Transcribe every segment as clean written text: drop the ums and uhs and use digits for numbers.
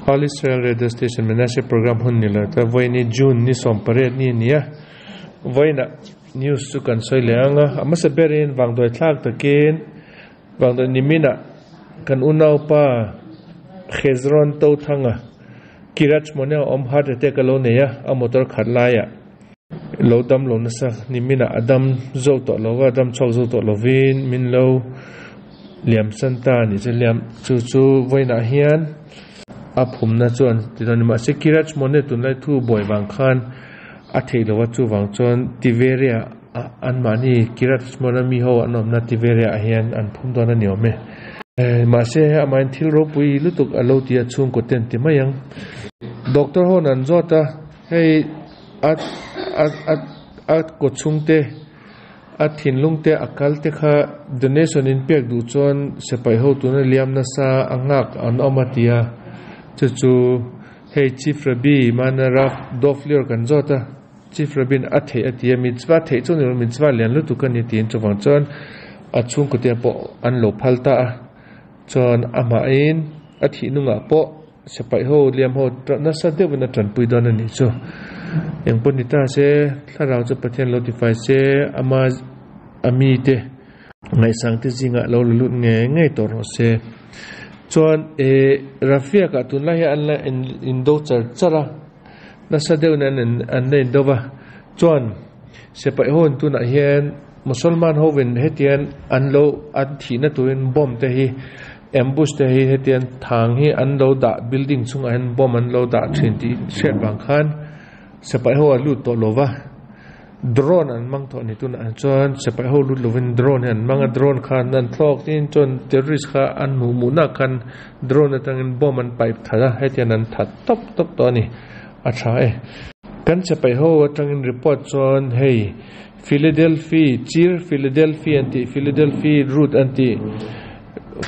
All Israel Radio Station Menashe program hun ni lo ta vawiini June ni 18 ni ania vawiinah news chu kan sawi leh ang a a hmasa berin vangduai thlak takin vangduai niminah kan unaupa Hezron Tothanga Kirach Mone a awm heart attack a lo nei a a motor khat laiah lo dam lo nasa niminah a dam zo tawh lo va dam chhuak zo tawh lovin min lo liam san ta a nih chu liam chu chu vawiinah hian a phumna chuan ti dawn a ni mahse Kirach Mone tunlai thu buai vang khan a theih lo a chuvang chuan Tiveria ah anmahni Kirach Mone mi ho an awmna Tiveria ah hian an phum dawn a ni awm e. Mahse amahin thil ropui lutuk a lo ti a chhungkaw ten ti mai ang. Doctor ho an zawt a hei a a a a kaw chhungte A thinlung te a kal te kha donation in pek duh chuan sipai ho tuna liam nasa a nghak an awm a ti a, chu chu hei Chief Rabbi Mana Rav Dov Lior kan zawt a, Chief Rabbi in a theih a ti a, mitzvah theih chu ni lo mitzvah lian lutuk a ni tiin chuvang chuan a chhungkaw te pawh an lo phal ta a, chuan amahin a thih nungah pawh Sipai ho liam ho nasa deuhin a tanpui dawn a nih chu. Eng pawh ni ta se, thlarau chu Pathian lo tifai se, ama a mite ngaihsang te zingah lo la lut ngei ngei tawh rawh se. Chuan e Rafiak ah tunlai hi an la indo char char a, nasa deuhin an an la indo va. Chuan sipai ho in tunah hian Musalman hovin hetian an lo an thihna turin bomb te hi ambush te hi hetian thang hi an lo dah building chungah hian bomb an lo dah thin tih hriat vang khan sipai ho a lut tawh lo va drone an hmang tawh a ni tunah chuan sipai ho lut lovin drone hi an hmang a drone khan an thlawk tin chuan terrorist kha an hmuh hmuhna khan drone atangin bomb an pipe that a hetian an that tawp tawp tawh a ni a tha e. Kan sipai ho atangin report chuan hei. Philadelphi, Chir Philadelphi an tih, Philadelphi route an tih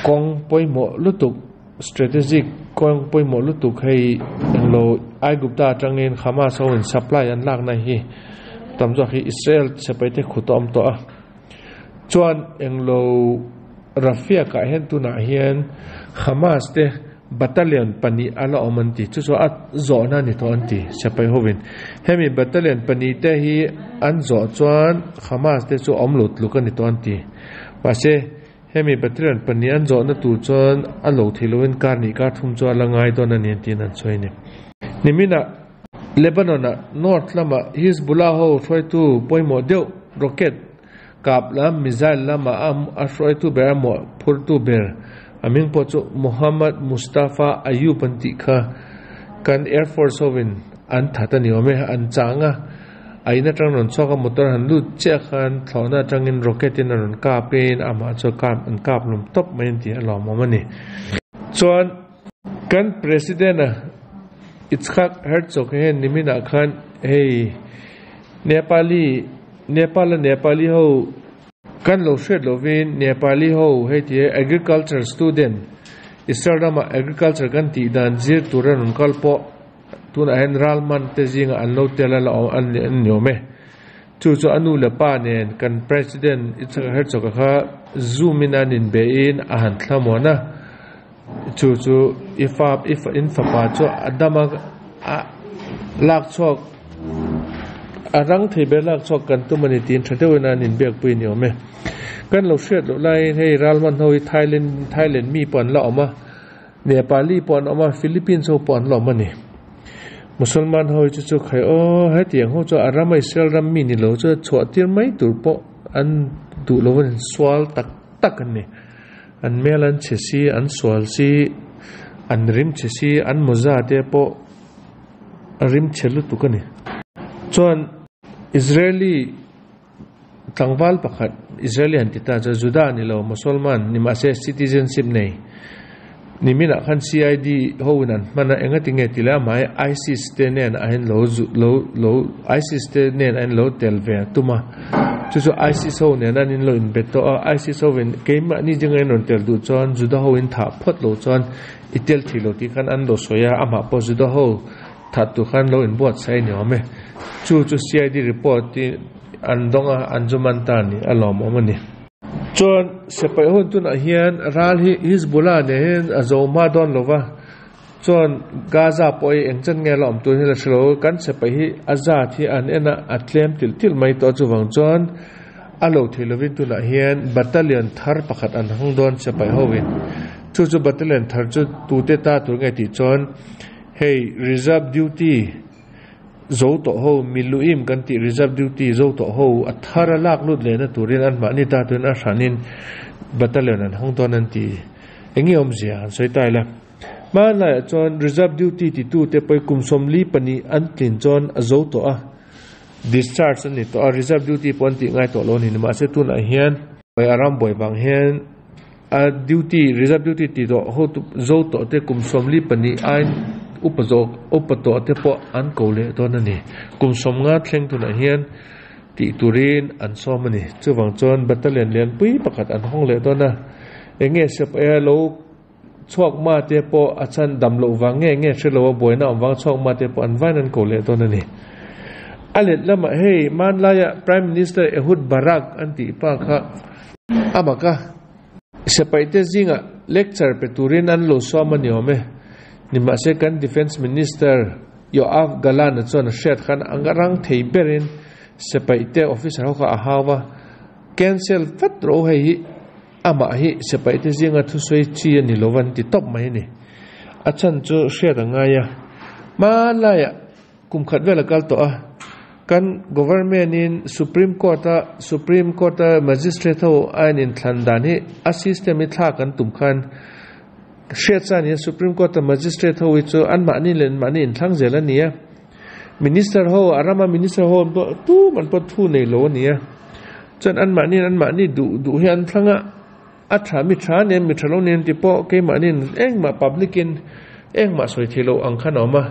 kawng pawimawh lutuk, strategic kawng pawimawh lutuk hei englo Aigupta atangin Hamas ho in supply an lakna hi tam zawk hi Israel sipaite khut a awm tawh a. Chuan englo Rafiak ah hian tunah hian Hamas te Battalion pahnih a la awm an ti. Chu chu a zawhna a ni tawh an ti sipai hovin. Hemi battalion pahnih te hi an zawh chuan Hamas te chu awm lo tluk a ni tawh an ti. Mahse, hemi battalion pahnih an zawhna tur chuan a lo thei loin kar nih kar thum chu a la ngai dawn a ni an tiin an sawi a ni. Niminah Lebanon-ah North lamah Hizbullah ho hruaitu pawimawh deuh rocket Kap lam missile lamah a hruaitu ber a mawhphurtu ber a hming pawh chu Mohammad Mustafa Ayub an tih kha kan Air Force hovin an that a ni awm e, an chang a, a in atang rawn chhuak a motor han lut chiah khan thlawhna atangin rocket in a rawn kap in amah chu kap an kap lawm tawp mai an tih a lawmawm a ni. Chuan kan President a Itzhak Herzog hian niminah khan hei Nepali Nepal a Nepali ho kan lo hriat lovin Nepali ho hei ti agriculture student Israel rama agriculture kan tih dan zir tur a rawn kal pawh tunah hian ral man te zingah an lo tel a la awm an ni awm e. Chu chu a nu leh pa nen kan President Itzhak Herzog-a kha zoom in an inbe in a han thlamuan a, chu chu i fa i in fapa chu a dam a a lak chhuak a rang thei ber lak chhuak kan tum a ni tiin tha deuhin an inbiakpui a ni awm e. Kan lo hriat loh laiin hei Ralman ho hi Thailand Thailand mi pawh an la awm a, Nepali pawh an awm a, Philippines ho pawh an la awm a ni. Musalman ho hi chu chu khai aw hetiang ho chu a ram a Israel ram mi ni lo chu chhuah tir mai tur pawh an duh lo a ni sual tak tak an ni. An hmel an chhe si, an sual si, an rim chhe si, an mawza te pawh a rim chhe lutuk a ni. Chuan Israeli tlangval pakhat Israeli han ti ta chuan Juda ni lo Mosolman ni mahse citizenship nei niminah khan CID ho in an hman a engati nge ti leh amah hi ISIS te nen a in lo lo lo ISIS te nen a in lo tel ve a tum a. Chu chu ISIS ho nen an in lo inbe tawh a, ISIS ho in keimahni zinga in rawn tel duh chuan Juda ho in thah phawt lo chuan i tel thei lo tih khan an lo sawi a, amah pawh Juda ho that tur khan lo inbuatsaih a ni awm e. Chu chu CID report hi an dawng a, an zu man ta a ni, a lawmawm a ni. Chuan sipai hun tunah hian ral hi Hizbullah nen hian a zo hma dawn lo va. Chuan Gaza pawh hi eng chen nge la awm tur hi la hre lo, kan sipai hi a zat hi an en a, a tlem tilh tilh mai tawh a, chuvang chuan a lo thei lovin tunah hian battalion thar pakhat an hawng dawn sipai hoin. Chu chu battalion thar chu tute ta tur nge tih chuan hei reserve duty zo tawh ho miluim kan tih reserve duty zo tawh ho a thar a lak lut lehna turin an mahni ta turin a hranin battalion an hawng dawn an ti. Eng nge awmzia han sawi ta ila. Hmanlaiah chuan reserve duty titute pawh hi kum 42 an tlin chuan a zo tawh a, discharge an ni tawh a, reserve duty pawh an tih ngai tawh lo a ni. Mahse tunah hian a ram buai vang hian a duty reserve duty ti tawh ho zo tawh te kum 42 aiin upa zawk upa tawh te pawh an ko leh dawn a ni. Kum 50 thleng tunah hian tih turin an sawm a ni. Chuvang chuan battalion lianpui pakhat an hawng leh dawn a, eng nge sipaia lo Chhuak ma te pawh a chhan dam loh vang nge nge hre lo a buaina awm vang chhuak ma te pawh an vain an ko leh dawn a ni. A let lamah hei hmanlaia Prime Minister Ehud Barak an tih pa kha a mak a, sipaite zingah lecture pe turin an lo sawm a ni awm e. Nimahse kan Defence Minister Yoav Gallant-a chuan a hriat khan a rang thei berin sipaite officer ho kha a hau a, Cancel vat rawh u hei hi. Amah hi sipaite zinga thusawi chi a ni lo an ti tawp mai a ni. A chhan chu hriat a ngai a. Hmanlaiah kum khat vel a kal tawh a, kan government in Supreme Court a Supreme Court a Magistrate ho a en inthlan dan hi a system hi thlak an tum khan hriat sa nia Supreme Court a Magistrate ho hi chu anmahni leh anmahni inthlang zel a ni a. Minister ho a rama minister ho an pawh tum an pawh thu nei lo a ni a. Chuan anmahniin anmahni duh duh hi an thlang a, a tha mi tha nen mi tha lo nen ti pawh keimahniin engmah public in engmah sawi thei loh ang khan a awm a.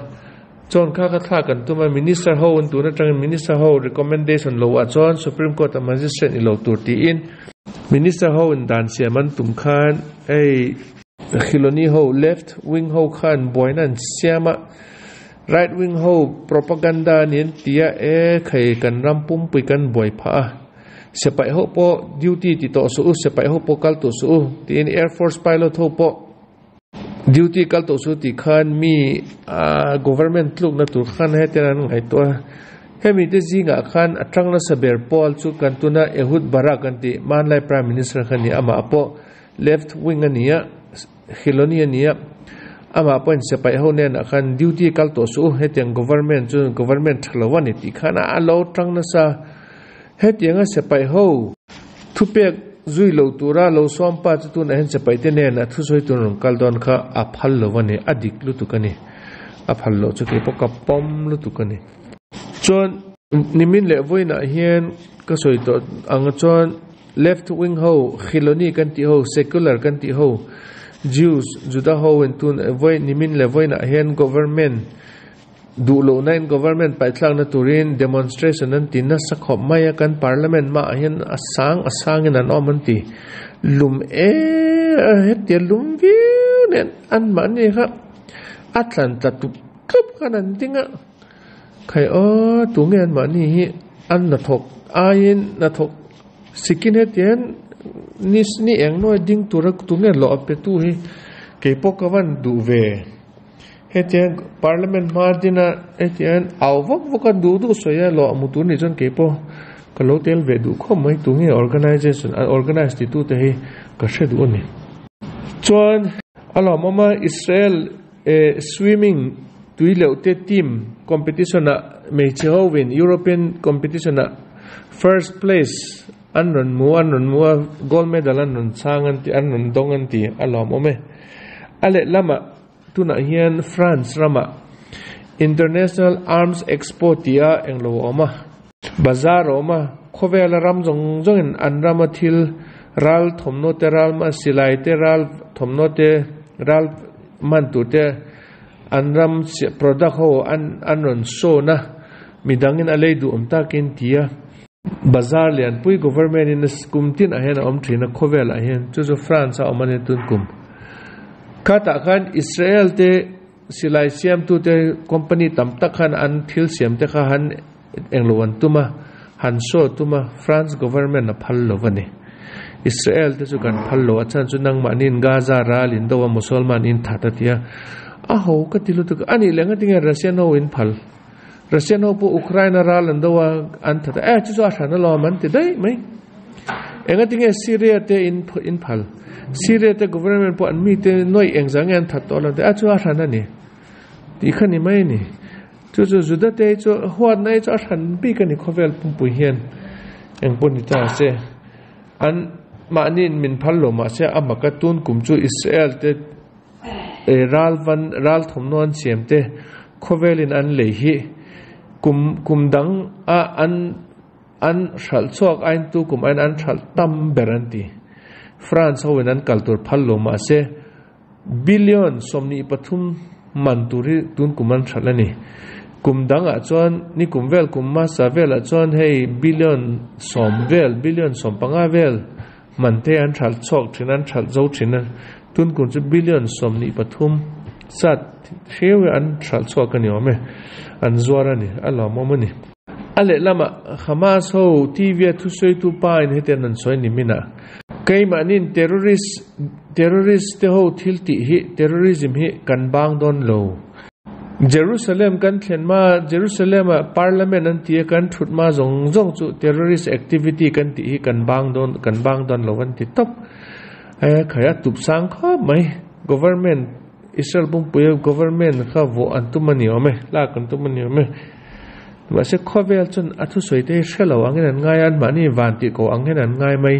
Chuan kha kha thlak an tum a, minister ho an tun atangin minister ho recommendation lo ah chuan Supreme Court a magistrate ni lo tur tiin minister ho in dan siam an tum khan hei Khiloni ho left wing ho khan buaina an siam a, Right wing ho propaganda a ni an ti a, e khai kan ram pumpui kan buai phah a, sipai ho pawh duty ti tawh suh u, sipai ho pawh kal tawh suh u tiin Air Force pilot ho pawh duty kal tawh suh u tih khan mi government tlukna tur khan hetiang an ngaihtuah a, hemi te zingah khan a tang nasa ber pawl chu kan tuna Ehud Barak an tih hmanlai Prime Minister kha a ni, amah pawh left wing a ni a. Khiloni a ni a, amah pawhin sipai ho hnenah khan duty kal tawh suh u, hetiang government chu government tha lo a ni tih khan a lo tang nasa. Hetianga sipai ho thupek zui lo tura lo sawm pa chu tunah hian sipai te hnenah thusawi tur rawn kal dawn kha a phal lo a ni, a dik lutuk a ni. A phal loh chu keipawh ka pawm lutuk a ni. Chuan nimin leh vawiinah hian ka sawi tawh ang chuan Left wing ho, Khiloni kan tih ho, secular kan tih ho, Jews, Juda ho in tun vawi nimin leh vawiinah hian government duh lohna in government paihthlakna turin demonstration an ti nasa khawp mai a, kan parliament hmaah hian a sang a sangin an awm an ti lum e hetia lum viau nen anmahni kha a tlan tla tup tup khan an ding a, Khai aw, tunge anmahni hi an hnathawk aiin hnathawk sikin hetiang ni ni eng nuai ding tura tunge hlawh a petu hi kei pawh ka van duh ve. Hetiang parliament hma dina hetiang au vak vak a duh duh sawi a hlawh a hmu tur nih chuan kei pawh ka lo tel ve duh khawp mai tunge organisation an organise ti tute hi ka hre duh a ni. Chuan a lawmawm a Israel Eh swimming tui leuh te team competition ah hmeichhe ho in European competition ah first place an rawn hmu an rawn hmu a gold medal an rawn chang an ti an rawn dawng an ti a lawmawm e. A lehlamah tunah hian France ramah International Arms Expo tia englo a awm a, bazar a awm a, khawvela ram zawng zawngin an rama thil ral thawmhnaw te ral silai te ral thawmhnaw te ral man tur te an ram product ho an an rawn sawn a midangin a lei duh awm takin ti a bazar lianpui government in kum tin ah hian a awm thin a khawvel ah hian chu chu France a awm a ni tun kum khatah khan Israel te Silai siamtute company tam tak khan an thil siamte kha han englo an tum a, han show tum a, France government a phal lo a ni. Israel te chu kan phal lo, a chhan chu nangmahniin Gaza ral in do a, Musalman in that a ti a. A ho ka ti lutuk a nih leh ngatinge Russian ho in phal Russian ho pawh Ukraine a ral an do a an that a e chu chu a hran alawm an ti daih mai. Engatinge Syria te in in phal Syria te government pawh an mite nawih engzah nge an that tawh lo te a chu a hran a ni tih kha ni mai a ni. Chu chu Juda te hi chu huatna hi chu a hran bik a ni khawvel pumpui hian engpawh ni ta se. An mahniin min phal lo mahse a maka tun kum chu Israel te ral van ral thawmhnaw an siam te khawvelin an lei hi kum kum dang a an an hralh chhuak ain tu kum ain an hralh tam ber an ti. France ho in an kal tur phal lo mahse Billion 23 man tur hi tun kum an hralh a ni. Kum dangah chuan ni kum vel kum hmasa velah chuan hei billion 10 vel, billion 15 vel man te an hralh chhuak thin a, an hralh zo thin a. Tun kum chu billion 23 zat hreu hi an hralh chhuak a ni awm e, an zuar a ni, a lawmawm a ni. A lehlamah Hamas ho TV a thusawitu pa in hetiang an sawi ni minah keimahniin terrorist terrorist te ho thil tih hi terrorism hi kan bang dawn lo. Jerusalem kan thlen hma Jerusalem ah parliament an ti a kan thut hma zawng zawng chu terrorist activity kan tih hi kan bang dawn kan bang dawn lo an ti tawp. E khai a tup sang khawp mai government Israel pumpui a government kha vawh an tum a ni awm e lak an tum a ni awm e. Mahse khawvel chuan a thusawi te hi hre lo angin an ngai a, anmahni van tih ko ang hian an ngai mai.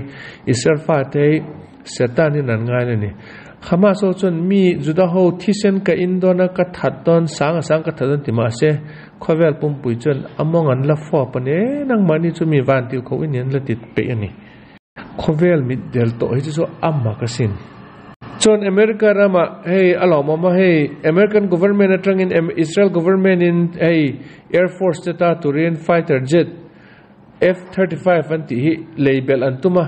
Israel fate hi Satan in an ngai a ni. Hamas ho chuan mi Juda ho thisen ka in dawn a, ka that dawn, sang a sang ka that dawn ti mahse khawvel pumpui chuan a mawng an la fawp a ni e, nangmahni chu mi van tih ko in an la ti peih a ni. Khawvel mit del tawh hi chu chu a mak asin. Chuan America ramah hei a lawmawm a, hei American government atangin Israel government in hei Air Force te ta turin fighter jet F-35 an tih hi lei belh an tum a,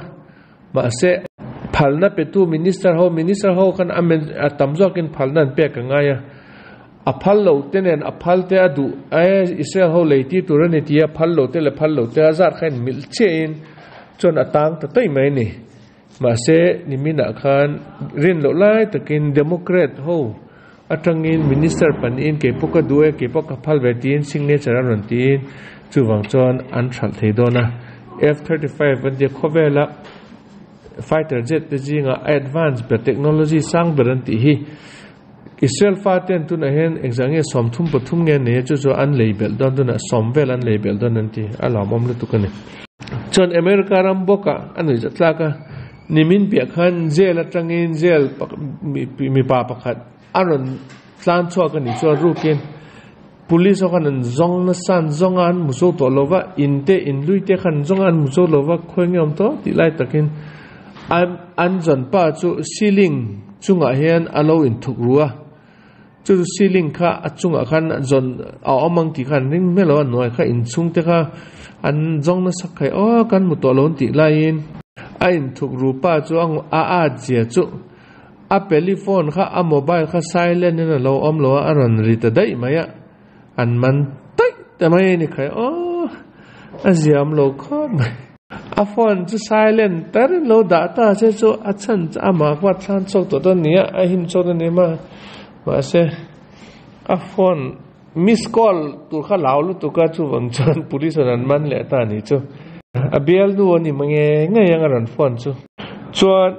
mahse phalna petu minister ho minister ho khan a tam zawkin phalna an pek a ngai a, a phal lo te nen a phal te a duh e Israel ho lei tir tur a ni tia phal lo te leh phal lo te a zat kha in milh chiahin chuan a tang ta taih mai a ni. Mahse niminah khan rin loh lai takin Democrat ho atangin minister pahnihin kei pawh ka duh e, kei pawh ka phal ve tiin signature a rawn tiin chuvang chuan an hralh thei dawn a. F-35 an tia khawvela fighter jet te zinga a advance ber technology sang ber an tih hi Israel faten tunah hian engzah nge 33 nge an nei a chu chu an lei belh dawn tunah 10 vel an lei belh dawn an ti a lawmawm lutuk a ni. Chuan America ram bawkah a nuihzat tlak a nimin piah khan jail atangin jail mipa pakhat a rawn tlan chhuak a nih chuan rukin police ho khan an zawng nasa an zawng a an hmu zo tawh lo va in te in lui te khan an zawng a an hmu zo lo va khawi nge awm tawh tih lai takin an zawn pa chu ceiling chungah hian a lo inthuk ru a chu chu ceiling kha a chungah khan zawn a awm ang tih kha an ring hmel lo a hnuai kha inchhung te kha an zawng nasa khai aw kan hmu tawh lo an tih laiin a inthuk ru pa chu a at zia chu a peliphone kha a mobile kha silent in a lo awm lo a a rawn ri ta daih mai a an man taih ta mai a ni khai aw a ziam lo khawp mai. A phone chu silent tarin lo dah ta che chu a chhan chu amah kha thlan chhuak tawh dawn nia a him chhuak dawn nia mahse a phone miss call tur kha lau lutuk a chuvang chuan police an an man leh ta a nih chu a bialnu a ni mange ngei ang a rawn phone chu chuan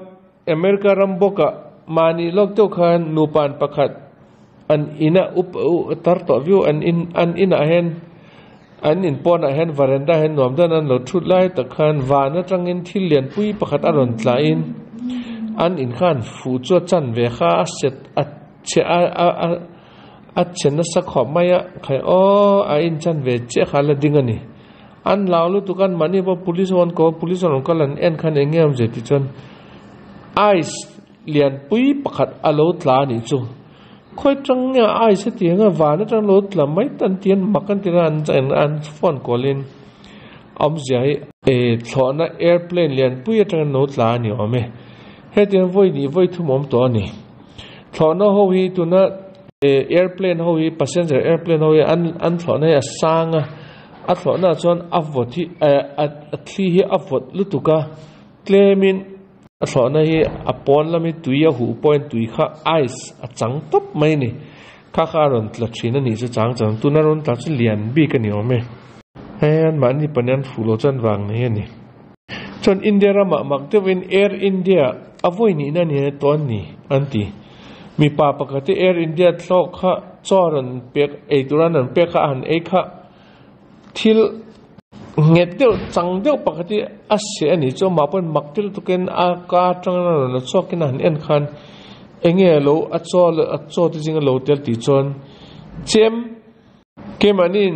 America ram bawkah mahni lawk deuh khan nupan pakhat an ina up tar tawh viau an in an inah hian An in pawnah hian varanda hian nuam dan an lo thut lai tak khan van atangin thil lianpui pakhat a rawn tlahin an in khan fuh chu a chan ve kha a set a chhe a a a a chhe nasa khawp mai a khai aw a in chan ve chiah kha a la ding a ni. An hlau lutuk a mahni pawh police ho an ko a police an rawn kal an en khan eng nge awm zia tih chuan ice Lianpui pakhat a lo tla a nih chu. Khawi tang nge a ice hetiang a van atang lo tla mai ta an ti an mak an ti na an an phone call in awmzia hi e thlawhna airplane lianpui atangin lo tla a ni awm e. Hetiang vawi hnih vawi thum awm tawh a ni. Thlawhna ho hi tuna airplane ho hi passenger airplane ho hi an an thlawhna hi a sang a a thlawhna ah chuan a vawt hi a thli hi a vawt lutuk a tlemin. A thlawhna hi a pawn lam hi tui a huh pawhin tui kha ice a chang tawp mai a ni. Kha kha a rawn tla thin a nih chu chang chang tuna rawn tla chu lian bik a ni awm e. Hei an mahni pahnih an fuh loh chuan vang nei a ni. Chuan India ramah mak deuhin Air India a vawi nihna a ni a tawn ni an ti. Mipa pakhat hi Air India thlawk kha chaw rawn pek ei tura an rawn pek kha a han ei kha Thil nghet deuh chang deuh pakhat hi a seh a nih chu amah pawhin mak ti lutukin a ka atangin a rawn la chhuakin a han en khan enge lo a chaw a chaw te zinga lo tel tih chuan chem keimahniin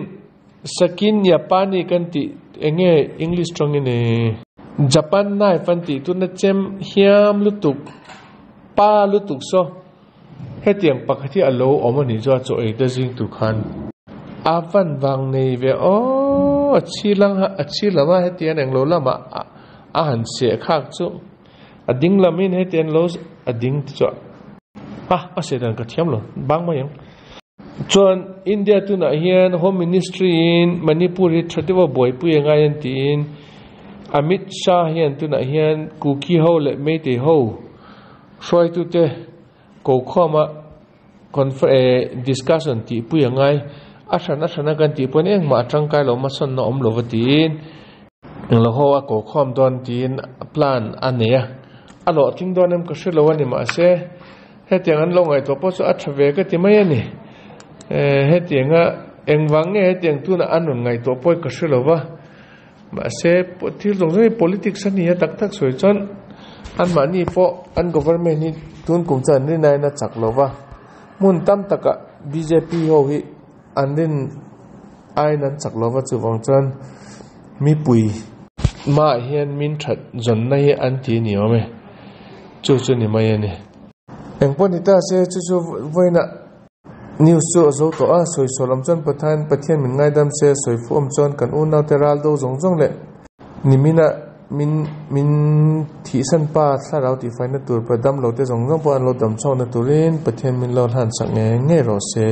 sakin yapani kan tih enge english tawngin ehh japan knife an tih tuna chem hiam lutuk pa lutuk saw. Hetiang pakhat hi a lo awm a nih chu a chaw ei te zing tur khan a van vang nei ve aw a chhi lang a chhi lam a hetiang englo lamah a han seh khak chu a ding lamin hetiang lo a ding te chu a a seh dan ka thiam lo bang mai ang. Chuan India tunah hian Home Ministry in Manipur hi tha deuha buaipui a ngai an tiin Amit Shah hian tunah hian Kuki ho leh Meitei ho Hruaitute kokhawma discussion tihpui a ngai. A hran a hrana kan tih pawhin engmah a tangkai lo hmasawnna awm lova tiin englo ho a kokhawm dawn tiin plan a nei a. A hlawhtling dawn em ka hre lo a ni mahse hetiang an lo ngaihtuah pawh chu a tha ve ka ti mai a ni. Hetianga engvang nge hetiang tunah an rawn ngaihtuah pawh hi ka hre lova. Mahse, thil zawng zawng hi politics a ni a tak tak sawi chuan anmahni pawh an government hi tun kum chuan an rin aiin a chak lo va, hmun tam takah bjp ho hi an rin aiin an chak lo va chuvang chuan mipui hmaah hian min that zawnna hi an ti a ni awm e, chu chu ni mai a ni. Engpawh ni ta se chu chu vawiinah. News chu a zo tawh a, sawisawl awm chuan Pathain Pathian min ngaidam se, sawi fuh awm chuan kan unaute ral do zawng zawng leh nimina min min thihsan pa thlarau tihfaina tur pa dam lote zawng zawng pawh an lo dam chhuakna turin Pathian min lo hlansak ngei ngei rawh se.